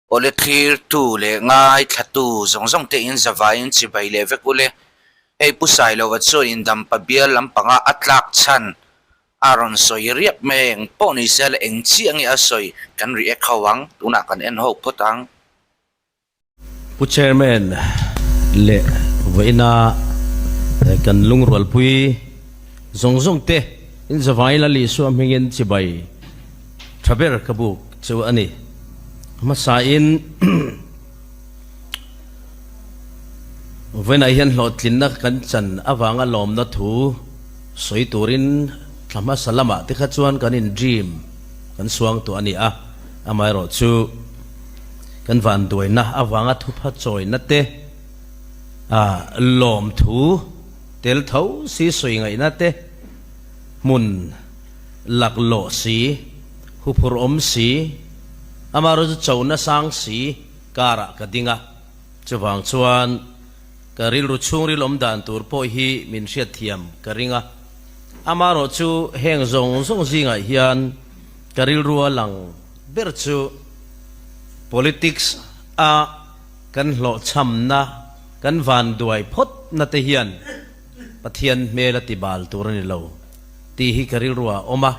Awle thlirtu leh ngaithlatu zawng zawng te in zavaiin chibai leh vek ule. Hei Pu Sailova chuan indampa bial lampanga a tlak chhan a rawn sawi riap mai a, eng pawh ni se la eng chiah nge a sawi kan react ho ang, tunah kan en ho phawt ang. Pu Chairman leh vawiina kan lungrualpui zawng zawng te in zavai la Lisua hmingin chibai tha ber ka buk chu a ni. Hmasain vawiinah hian hlawhtlinna kan chan avanga lawmna thu sawi turin thla hmasa lamah te kha chuan kan in dream kan suang tawh a ni a, amaherawh chu kan vanduaina avanga thupha chawina te lawmthu tel tho si sawi ngaihna te hmun laklawh si, huphurh awm si, amaherawhchu chona sang si karah ka ding a, chuvang chuan ka rilru chhungril awm dan tur pawh hi min hriatthiam ka ring a, amaherawhchu heng zawng zawng zingah hian ka rilrua lang ber chu politics a kan hlawhchhamna, kan vanduai phawtna te hian Pathian hmel a ti bal tur a ni lo tih hi ka rilru ah a awm a.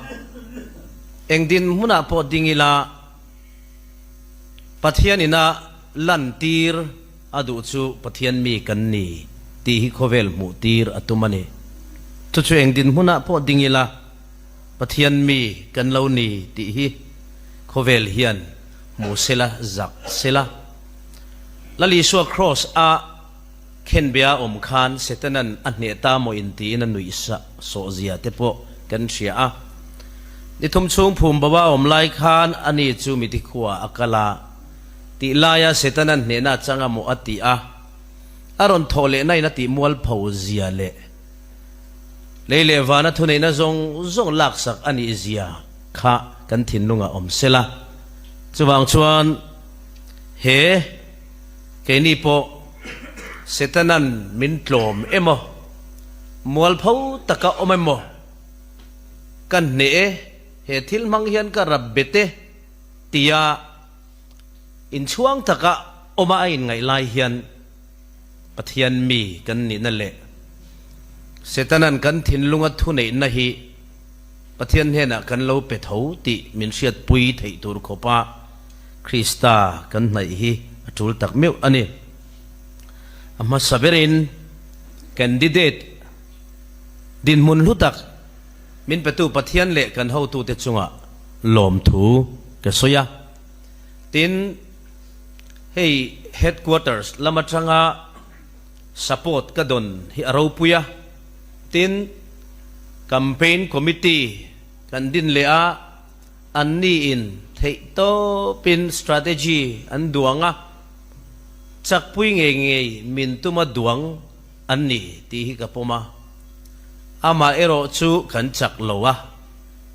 Eng dinhmunah pawh ding ila Pathian ina lantir a duh chu Pathian mi kan ni tih hi khawvel hmuh tir a tum a ni. Chu chu eng dinhmunah pawh ding ila Pathian mi kan lo ni tih hi khawvel hian hmu sela zak sela. Lal Isua Kraws a Khenbea awm khan Setanan a hneh ta maw in tiin a nuih sawh zia te pawh kan hria a. Ni thum chhung phum bo a awm lai khan ani chu miti khua a kal a, tih laia Setanan hnehna a chang a maw a ti a, a rawn thawh lehna in a tih mualpho zia leh lei leh vana thuneihna zawng zawng laksak a nih zia kha kan thinlungah awm sela. Chuvang chuan he. Keini pawh Setanan min tlawm emaw, mualpho taka awm emaw ka hneh e, he thil hmang hian ka rap bet e tia inchhuang taka awma a inngaih lai hian Pathian mi kan nihna leh Setanan kan thinlunga thuneihna hi Pathian hnenah kan lo pe tho tih min hriatpui theih tur khawpa Krista kan hnaih hi a tul tak meuh a ni. A hmasa berin candidate dinhmun hlu tak min petu Pathian leh kan hotute chungah lawmthu ka sawi a. Tin, hei headquarters lam atanga support ka dawn hi a ropui a. Tin, campaign committee kan din leh a. Anniin theihtawpin strategy an duang a, chakpui ngei ngei min tuma duang an ni tih hi ka pawm a. Amah erawh chu kan chak lo a,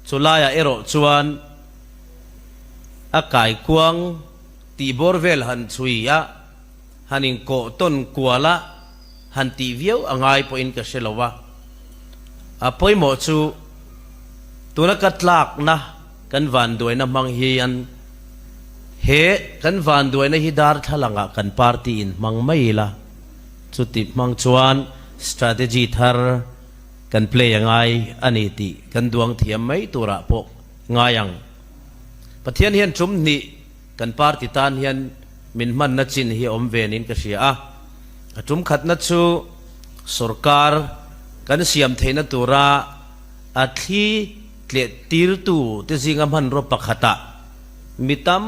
chulaiah erawh chuan a kaikuang tih bawr vel han chhui a, han inkawh tawn kual a, han tih viau a ngai pawhin ka hre lo a. A pawimawh chu tuna ka tlakna kan vanduaina hmang hian he kan vanduaina hi darthlalangah kan party in hmang mai ila, chuti hmang chuan strategy thar kan play a ngai a ni tih kan duang thiam mai turah pawh ngai ang. Pathian hian tum hnih Kan party tan hian min hmanna chin hi a awm ve niin ka hria a. A tum khatna chu sorkar kan siam theihna tura a thli tleh tirtu te zinga hmanrua pakhatah mi tam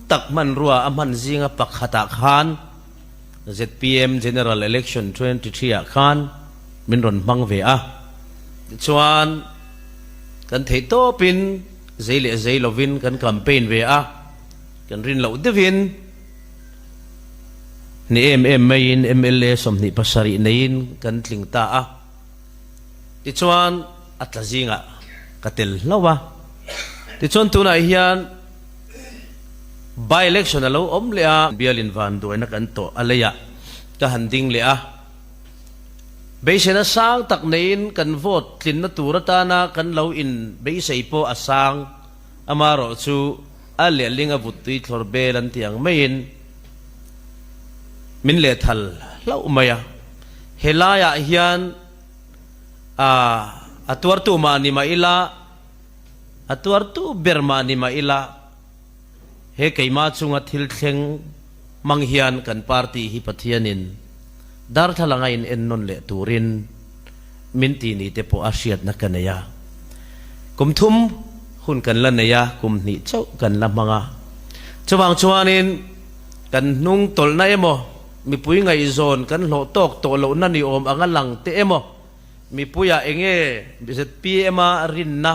tak hmanrua a hman zinga pakhatah khan zpm General Election 23 ah khan min rawn hmang ve a. Tichuan kan theihtawpin Zei leh zei lovin kan campaign ve a, kan rin loh deuhin ni em em maiin mla 27 neiin kan tling ta a. Tichuan a tla zingah ka tel hlauh a. Tichuan tunah hian by election a lo awm leh a, bialin vanduaina kan tawh a leiah ka han ding leh a. Beiseina sang tak neiin kan vote tlinna tur atana kan lo in beisei pawh a sang, amaherawh chu A lehling a vut tui thlawr bel an ti ang maiin min lehthal hlauh mai a. Helaiah hian a tuartu mah ni mah ila, a tuartu ber mah ni mah ila, he keimah chunga thil thleng hmang hian kan party hi Pathianin darthlalang a in ennawn leh turin min ti ni te pawh a hriatna ka nei a. Kum thum hun kan la nei a, kum hnih chauh kan la hmang a. Chuvang chuanin kan hnung tawlhna emaw, mipui ngaihzawn kan hlawh tawk tawh lohna ni awm anga lang te emaw, mipuiah enge zpm a rinna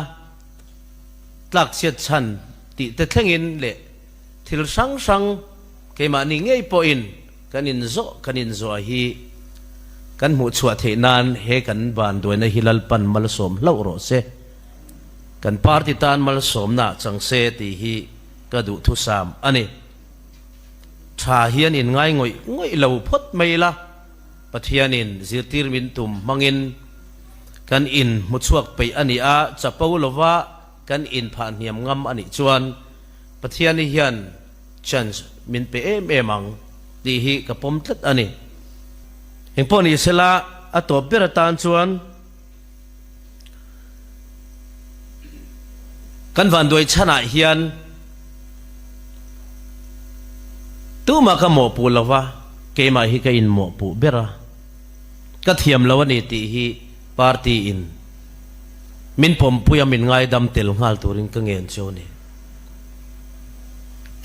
tlakchhiat chhan tih te thlengin leh thil hrang hrang keimahni ngei pawhin kan inzawh kan inzawh hi kan hmuh chhuah theih nan he kan vanduaina hi Lalpan malsawm hlauh rawh se, kan party tan malsawmna chang se tih hi ka duhthusam a ni. Tha hian inngai ngawih ngawih lo phawt mai ila, Pathianin zirtir min tum hmangin kan in hmuchhuak peih a ni a, chapo lova kan inphah hniam ngam a nih chuan Pathiani hian chance min pe em em ang tih hi ka pawm tlat a ni. Engpawh ni sela a tawp ber atan chuan kan vanduai chhanah hian tumah ka mawhpuh lo va, keimah hi ka inmawhpuh ber a, ka thiam lo a ni tih hi party in min pawmpui a min ngaidam tel nghal turin ka ngen chu a ni.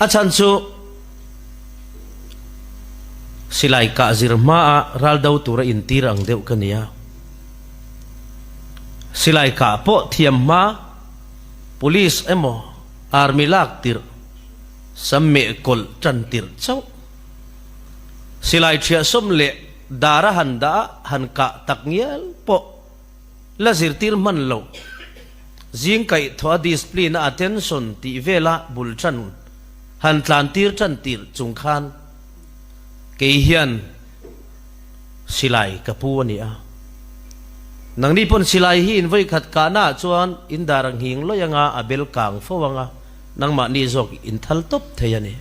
A chhan chu silai kah zir hmaa ral do tura intir ang deuh ka ni a. Silai kah pawh thiam hma Police emaw Army lak tirh sam meh kawlh tan tirh chauh. Silai thiah sawm leh dara han dah a han kah tak ngial pawh la zirtir hman lo. Zing kaih thawh a discipline a attention tih vela bul tan han tlan tir tan tirh chung khan kei hian Silai ka pu a ni a. Nangni pawn silai hi in vawikhat kahna ah chuan in dar a nghing lawih anga a bel kang fo anga nangmahni zawk in thal tawp thei a ni.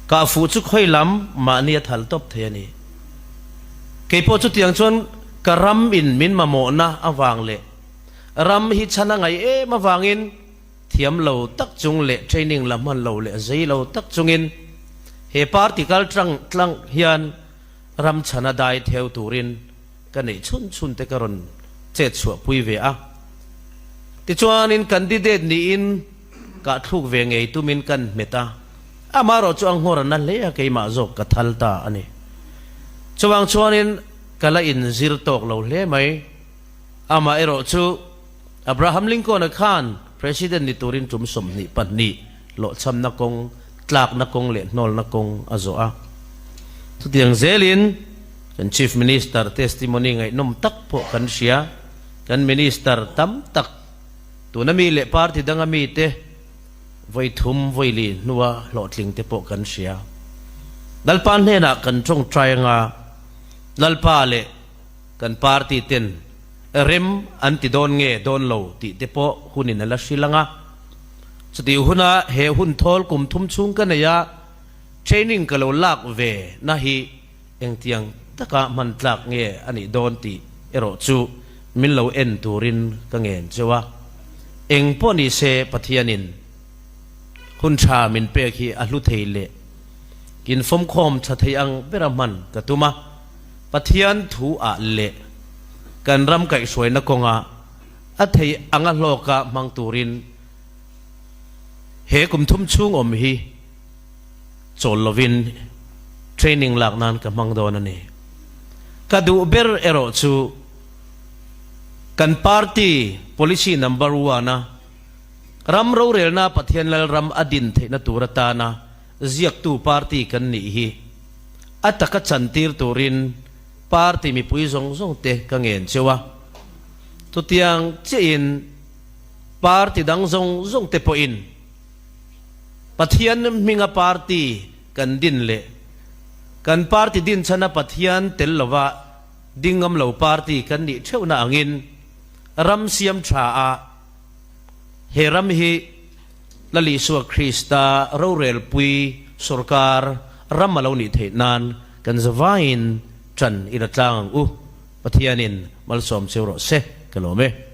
Kah fuh chu khawi lam mahni a thal tawp thei a ni. Kei pawh chutiang chuan ka ram in min mamawhna avang leh ram hi chhan a ngaih em avangin Thiam lo tak chung leh training la hman lo leh zei lo tak chungin he party kal tlang tlang hian ram chhana dai theu turin ka neih chhun chhun te ka rawn chet chhuah pui ve a. Tichuanin candidate niin kah thluk ve ngei tumin kan hmet a, amaherawh chu a nghawr a na hle a keimah zawk ka thal ta a ni. Chuvang chuanin ka la inzir tawk lo hle mai. Amaherawh chu. Abraham Lincoln-a khan President ni turin tum 22 hlawhchhamna kawng, tlakna kawng leh hnawlna kawng a zawh a. Chutiang zelin kan Chief Minister testimony ngaihnawm tak pawh kan hria. Kan Minister tam tak, tuna mi leh party danga mite vawi thum vawi li hnua hlawhtling te pawh kan hria. Lalpa hnenah kan tawngtai anga Lalpa leh kan party ten rem an ti dawn nge dawn lo tih te pawh hunin a la hrilh ang a. Chutih huna he hun thawl kum thum chhung ka nei a, training ka lo lak ve na hi engtiang taka hman tlak nge a nih dawn tih erawh chu min lo en turin ka ngen cheu a. Eng pawh ni se Pathianin hun tha min pek hi a hlu thei leh infawmkhawm tha thei ang bera hman ka tum a. Pathian thu ah leh kan ram kaihhruaina kawnga a thei anga hlawka hmang turin he kum thum chhung awm hi chawl lovin training lak nan ka hmang dawn a ni. Ka duh ber erawh chu kan party policy number one a ram rorelna Pathian Lalram a din theihna tur atana ziaktu party kan nih hi A taka chantir turin party mipui zawng zawng te ka ngen cheu a. Chutiang chiahin party dang zawng zawng te pawhin Pathian hminga party kan din leh kan party din chhana Pathian tel lova ding ngam lo party kan nih theuhna angin ram siam tha a he ram hi. Lal Isua Krista rorelpui sawrkar ram a lo nih theih nan kan zavaiin ṭan i la tlang ang u. Pathianin malsawm cheu rawh se, ka lawm e.